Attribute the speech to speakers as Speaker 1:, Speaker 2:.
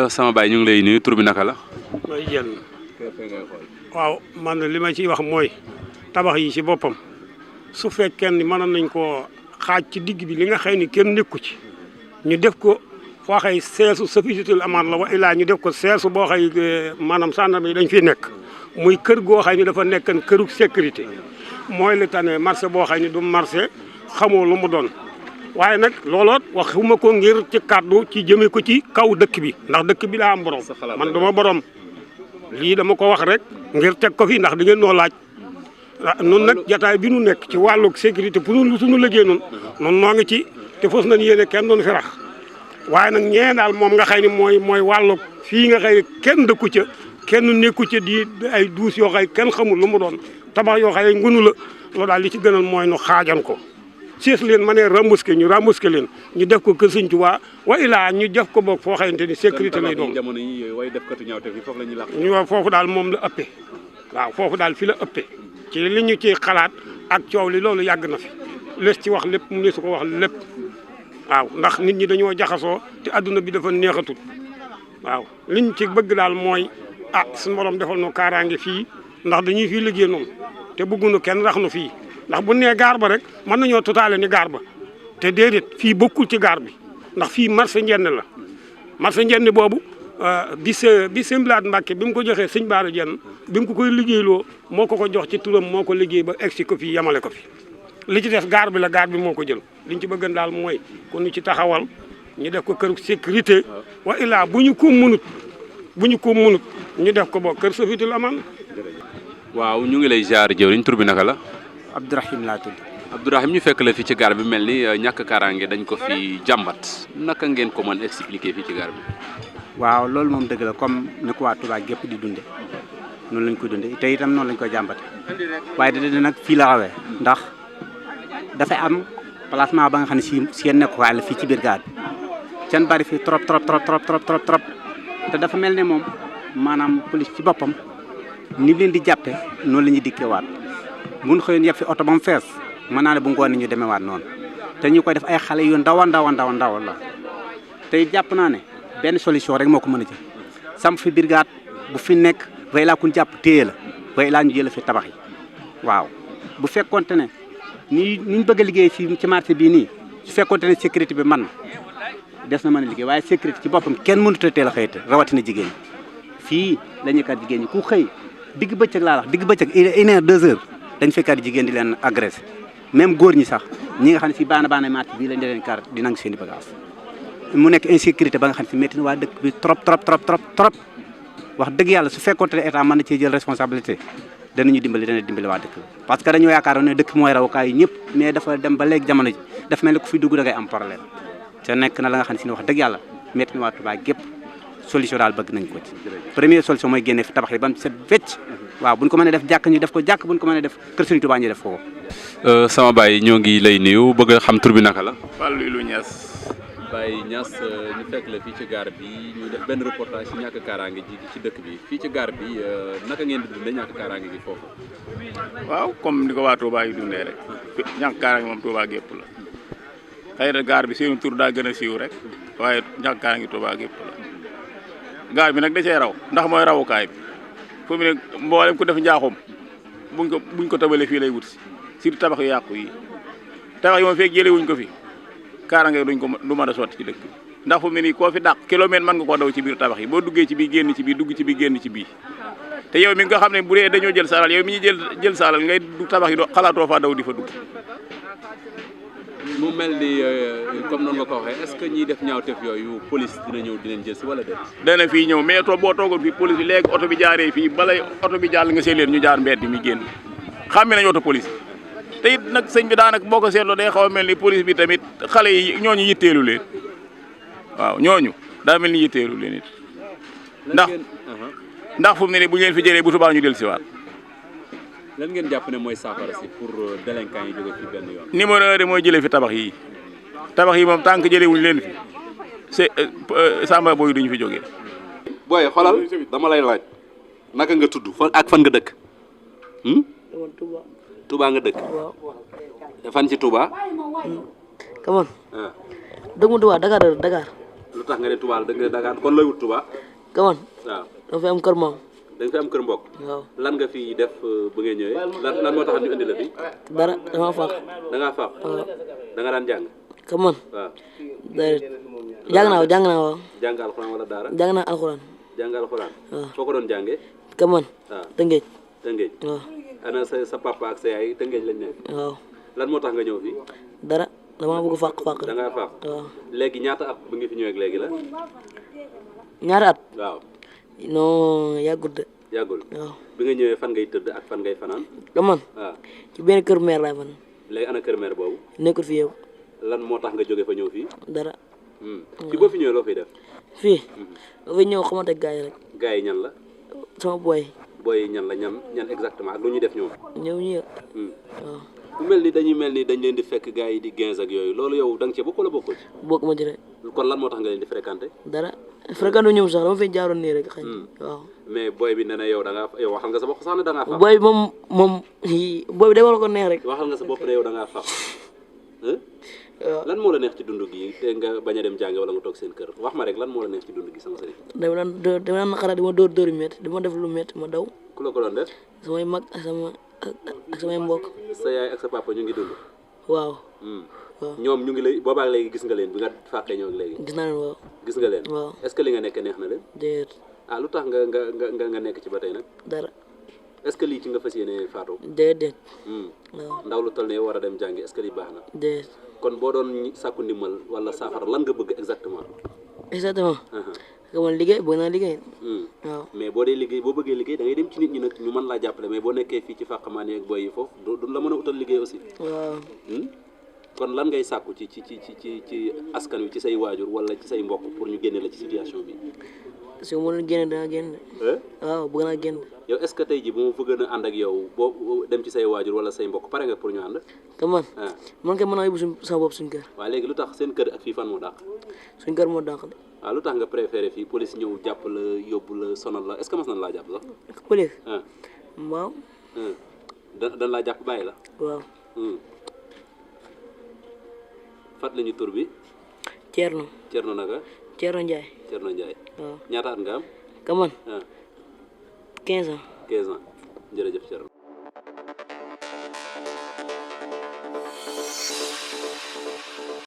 Speaker 1: sama baay ñu ngi lay nuyu tur bi naka la.
Speaker 2: may jël waaw man li ma ciy wax mooy tabax yi ci boppam su fekkee ni mënoon nañ koo xaaj ci digg bi li nga xëy ni kenn nekku ci ñu def ko foo xëy seesu safisatul amaan la wa ilaa ñu def ko seesu boo xëy maanaam gendarme yi dañ fiy nekk muy kër goo xëy ni dafa nekkan kërug sécurité mooy li tane marché boo xëy ni du marché xamoo lu mu doon waaye nag looloot waxuma ko ngir ci kàddu ci jëme ko ci kaw dëkk bi ndax dëkk bi daa am borom man duma borom lii dama ko wax rek ngir teg ko fi ndax di ngeen noo laaj nun nag jataay bi nu nekk ci wàllu sécurité pour nu suñu liggéey noonu noonu noo ngi ci te fos nañ yéene kenn doon fi rax waaye nag ñee daal moom nga xëy ni mooy wàllu fii nga xëy ni kenn dëkku ca kenn nekku ca di ay duus yoo xëy kenn xamul lu mu doon tabax yoo xëy ngunu la loolu daal li ci gënal mooy nu xaajan ko siis leen ma ne remboursé leen ñu def ko kër Sëñ Tuubaa wa ilaa ñu def ko boog foo xamante ni sécurité lay doon
Speaker 1: jamono yi way def katu ñaaw te fi foofu la ñuy làq
Speaker 2: ñu foofu daal moom la ëppee waaw foofu daal fi la ëppee ci li ñu ci xalaat ak coow li loolu yàgg na fi les ci wax lépp mu ne su ko wax lépp waaw ndax nit ñi dañoo jaxasoo te adduna bi dafa neexatul waaw liñ ci bëgg daal mooy suñu borom defal nu kaaraange fii ndax dañuy fii liggéey noonu te bëggunu kenn rax nu fii ndax bu nee gaar ba rek mën nañoo totaale ni gaar ba te déedéet fii bokkul ci gaar bi ndax fii marché njenn la marché njenn boobu bi sëñ Blaat Mbàkke bi mu ko joxee sëñ Baara Jenn bi mu ko koy liggéeyloo moo ko jox ci turam moo ko liggéey ba egsi ko fii yamale ko fi li ci des gaar bi la gaar bi moo ko jël liñ ci bëggan daal mooy kon ñu ci taxawal ñu def ko këru sécurité wa illaa bu ñu ko mënut ñu def ko boo kër Safiatul Amaan.
Speaker 1: waaw ñu ngi lay jaar jëwriñ tur bi naka la.
Speaker 3: Abdourahim laa tudd.
Speaker 1: Abdourahim ñu fekk la fii ci gaar bi mel ni ñàkk kaaraange dañ ko fi jàmbat naka ngeen ko mën expliquer fii ci gaar bi.
Speaker 3: waaw loolu moom dëgg la comme ni ko waa Touba gépp di dunde noonu lañ ko dunde te itam noonu lañ ko jàmbate waaye da nag fii la rawee ndax dafay am placement ba nga xam ne si seen nekkuwaay la fii ci biir gaar bi seen bari fii trop te dafa mel ne moom maanaam police ci boppam ni leen di jàppe noonu la ñuy dikkewaat mun xëyoon yëpp fi oto ba mu fees mën naa ne bu ngoon ni ñu demewaat noonu te ñu koy def ay xale yu ndaw la tey jàpp naa ne benn solution rek moo ko mën a jël sam fi brigade bu fi nekk way laa kun jàpp téye la way laa ñu jël fi tabax yi waaw bu fekkonte ne ni ñu bëgg a liggéey fii ci marché bii nii su fekkonte ne sécurité bi man des na mën a liggéey waaye sécurité ci boppam kenn mënut a teel a xëyte rawatina jigéen ñi fii la ñuy kat jigéen ñi ku xëy digg bëccëg laa wax digg bëccëg 1 heure 2 heures dañ fekkaat jigéen di leen agressé même góor ñi sax ñi nga xam ne si baana marché bii lañ leen kar di nangu seen i bagage mu nekk insécurité ba nga xam ne si métti na waa dëkk bi trop wax dëgg yàlla su fekkoon ne état mën na cee jël responsabilité dana dimbali waa dëkk bi parce que dañoo yaakaaroon ne dëkk mooy rawukaay yi ñëpp mais dafa dem ba léegi jamono ji dafa mel ne ku fi dugg da ngay am problème te nekk na la nga xam ne si ne wax dëgg yàlla métti na waa Touba gépp solution daal bëgg nañ ko ci première solution mooy génne fi tabax yi ba mu set wecc waaw buñ ko mënee def jàkk ñu def ko jàkk buñ ko mënee def kër Sëriñ Touba ñu def ko
Speaker 1: sama baay ñoo ngi lay nuyu bëgg a xam tur bi naka la.
Speaker 4: Fallou Niass.
Speaker 1: Baye Niass ñu fekk la fii ci gaar bi ñu def benn reportage ci ñàkk kaaraange ji ci dëkk bi fii ci gaar bi naka ngeen di dundee ñàkk kaaraange gi foofu.
Speaker 4: waaw comme ni ko waa Touba yi dundee rek ñàkk kaaraange moom Touba gépp la xëy na gaar bi seen tur daa gën a siiw rek waaye ñàkk kaaraange Touba gépp la gaar bi nag da cee raw ndax mooy rawukaay bi fu mu ne mboolem ku def njaaxum buñ ko tabalee fii lay wut si surtout tabax yu yàqu yi tabax yi moom fekk jëlee wuñ ko fi. kaaraange du mën a sotti ci dëkk bi ndax fu mu ne nii koo fi dàq kilomètre mën nga koo daw ci biir tabax yi boo duggee ci biir génn ci biir dugg ci biir génn ci biir te yow mi nga xam ne bu dee dañoo jël saalal yow mi ñu jël saalal ngay du tabax yi xalaatoo faa daw di fa dugg.
Speaker 1: mu mel ni comme noonu nga ko waxee est-ce que ñiy def ñaawteef yooyu police dina ñëw di leen jël si wala déet.
Speaker 4: dana fii ñëw mais boo toogoon fii police bi léegi oto bi jaaree fii balay oto bi jàll nga seen leen ñu jaar mbedd mi génn xàmme nañu oto police te it nag sëñ bi daanaka boo ko seetloo day xaw a mel ni police bi tamit xale yi ñooñu yitteelu leen waaw ñooñu daa mel ni yitteelu leen it ndax fu mu ne nii bu ñu leen fi jëlee bu subaa ñu del siwaat
Speaker 1: lan ngeen jàpp ne mooy saafara si pour délinquants yi jóge fi benn yoon.
Speaker 4: numéro 1 de mooy jëlee fi tabax yi moom tant que jëlee wuñu leen fi c'est samba booy duñu fi jógee.
Speaker 1: booy xoolal dama lay laaj naka nga tudd ak fan nga dëkk. Touba nga dëkk. fan ci Touba.
Speaker 5: Come on. Dëgg mu Touba Dakar.
Speaker 1: lu tax nga ne Touba da nga Dakar kon looy wut Touba.
Speaker 5: kaman
Speaker 1: waaw
Speaker 5: dama fi am kër moom.
Speaker 1: da nga fi am kër mbokk.
Speaker 5: waaw
Speaker 1: lan nga fi def ba ngeen ñëwee lan moo tax ñu indi la fi.
Speaker 5: dara dama faax.
Speaker 1: da ngaa faax. da nga daan jàng.
Speaker 5: kaman
Speaker 1: waaw.
Speaker 5: déedéet jàng naa waaw.
Speaker 1: jàng alxuraan wala daara.
Speaker 5: jàng naa alxuraan.
Speaker 1: jàng alxuraan.
Speaker 5: waaw
Speaker 1: foo ko doon jàngee.
Speaker 5: kaman
Speaker 1: waaw
Speaker 5: Tëngéej.
Speaker 1: Tëngéej.
Speaker 5: waaw
Speaker 1: ana sa papa ak sa yaay Tëngéej lañ nekk.
Speaker 5: waaw
Speaker 1: lan moo tax nga ñëw fii.
Speaker 5: dara dama bëgg fàq.
Speaker 1: da ngaa faax.
Speaker 5: waaw
Speaker 1: léegi ñaata at bu ngi fi ñëwee ak léegi la.
Speaker 5: ñaari at.
Speaker 1: waaw.
Speaker 5: non yàggut de.
Speaker 1: yàggul.
Speaker 5: waaw
Speaker 1: bi nga ñëwee fan ngay tëdd ak fan ngay fanaan.
Speaker 5: kaman
Speaker 1: waaw
Speaker 5: ci benn kër meer laay fan.
Speaker 1: léegi ana kër mère boobu.
Speaker 5: nekkul fi yow.
Speaker 1: lan moo tax nga jóge fa ñëw fii.
Speaker 5: dara.
Speaker 1: ci boo fi ñëwee loo fiy def.
Speaker 5: fii. ba fi ñëw xamante gars yi rek.
Speaker 1: gars yi ñan la.
Speaker 5: sama boy.
Speaker 1: booy yi ñan la ñan exactement ak lu ñuy def ñoom.
Speaker 5: ñëw ñu waaw.
Speaker 1: bu mel ni dañuy mel ni dañ leen di fekk gars yi di 15 ak yooyu loolu yow da nga cee bokk wala bokkoo ci.
Speaker 5: bokk ma ci rek.
Speaker 1: kon lan moo tax nga leen di fréquenté.
Speaker 5: dara fréquenté ñëw sax dama fay jaaroon nii rek. xëy waaw.
Speaker 1: mais booy bi nee na yow da ngaa yow waxal nga sa bopp sax ne da ngaa faax.
Speaker 5: boy bi moom boy bi day war ko neex rek.
Speaker 1: waxal nga sa bopp ne yow da ngaa faax. lan moo la neex ci dund gi te nga bañ a dem jànge wala nga toog seen kër wax ma rek lan moo la neex ci dund gi sama sëriñ.
Speaker 5: dama daan naqaraat di ma dóor yu métti di ma def lu métti ma daw.
Speaker 1: ku la ko doon def.
Speaker 5: samay mag ak samay mbokk.
Speaker 1: sa yaay ak sa papa ñu ngi dund.
Speaker 5: waaw. waaw
Speaker 1: ñoom ñu ngi lay boobaak léegi gis nga leen bi nga fàqee ñëw ak léegi.
Speaker 5: gis naa leen waaw.
Speaker 1: gis nga leen.
Speaker 5: waaw
Speaker 1: est-ce que li nga nekk neex na leen.
Speaker 5: déet.
Speaker 1: ah lu tax nga nekk ci ba tey nag.
Speaker 5: dara.
Speaker 1: est-ce que lii ci nga fas yéene faatu.
Speaker 5: déet. waaw
Speaker 1: ndaw lu toll ne war a dem jàngi est-ce que lii baax na.
Speaker 5: déet.
Speaker 1: kon boo doon sàkku ndimbal wala saafara lan nga bëgg exactement.
Speaker 5: exactement. man liggéey bëgg naa liggéey. waaw
Speaker 1: mais boo dee liggéey boo bëggee liggéey da ngay dem ci nit ñi nag ñu mën laa jàppale mais boo nekkee fii ci fàqamaan yi ak boy yi foofu du la mën a utal liggéey aussi.
Speaker 5: waaw.
Speaker 1: kon lan ngay sàkku ci askan wi ci say waajur wala ci say mbokk pour ñu génne la ci situation bi.
Speaker 5: su ma mënoon génne dana génn. waaw bëgg naa génn.
Speaker 1: yow est-ce que tey ji bu ma bëggoon a ànd ak yow boo dem ci say waajur wala say mbokk pare nga pour ñu ànd.
Speaker 5: te man kay mën naa yóbbu sama bopp suñu kër.
Speaker 1: waaw léegi lu tax seen kër ak fii fan moo dàq.
Speaker 5: suñu kër moo dàq de.
Speaker 1: waaw lu tax nga préféré fii police ñëw jàpp la yóbbu la sonal la est-ce que mas nañ laa jàpp sax.
Speaker 5: police. waaw.
Speaker 1: dañ laa jàpp bàyyi la.
Speaker 5: waaw.
Speaker 1: fàttali ñu tur bi. Thierno naka.
Speaker 5: Thierno Ndiaye.
Speaker 1: Thierno Ndiaye.
Speaker 5: waaw
Speaker 1: ñaata at nga am.
Speaker 5: kaman 15 ans.
Speaker 1: 15 ans jërëjëf Thierno.